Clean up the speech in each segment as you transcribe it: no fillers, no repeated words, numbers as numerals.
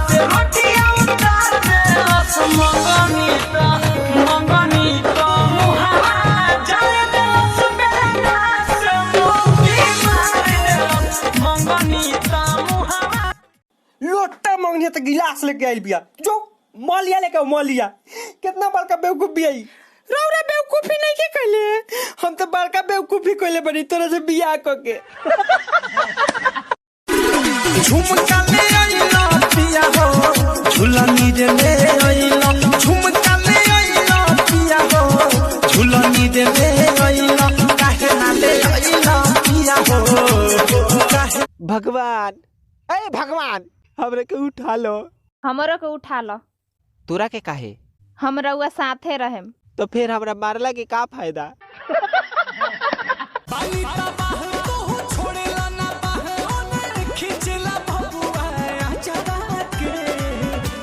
से रोटिया उतार देलस। मंगनी त मंगनी त मुहावा जर देलस, बेलना से मुंगी मार देलस। मंगनी त मुहावा लोटा मंगनी तो गिलास लेके आइल बिया, जो मलिया लेके आओ, मलिया। कितना बड़का बेवकूफ बिया ई। रौरा बेवकूफी नहीं के कैले, हम तो बड़का बेवकूफी कैले बनी तोरा से बियाह क के। झुमका ले अइला पिया हो, झुलनी रे ले अइला। झुमका ले अइला पिया हो, झुलनी रे ले अइला। काहे ना ले अइला पिया हो, काहे? भगवान, ए भगवान, हमरे के उठा लो। हमरो के उठा लो। तोरा के काहे? हम रउआ साथे रहेम। तो फिर हमरा मारला के का फायदा? पानी तबाह तोहू छोड़ेला ना बाह, ओने खिंचला भबुआ आचरा के।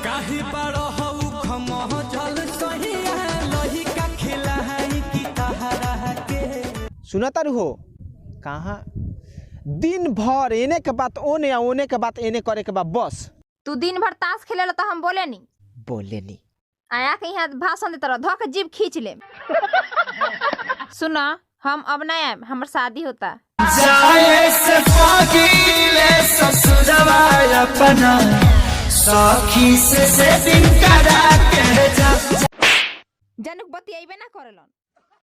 काहे बड़ हऊ खमह जल सहिया, लहिका खिलाई की तहरा के? सुना तारू हो, कहाँ दिन भर एने के बात ओने आ ओने के बात एने करे के बा बस। तू दिन भर ताश खेलेला तो हम बोले नी? बोले नी। आया के यहाँ भाषण देता रह, धो के जीभ खींच ले। सुना, हम अब ना आएम, हमर शादी होता। जाए से पहिले ससुरवा अपना सखी से दिन करा के जा। जनक बतियाइबे ना करेलन।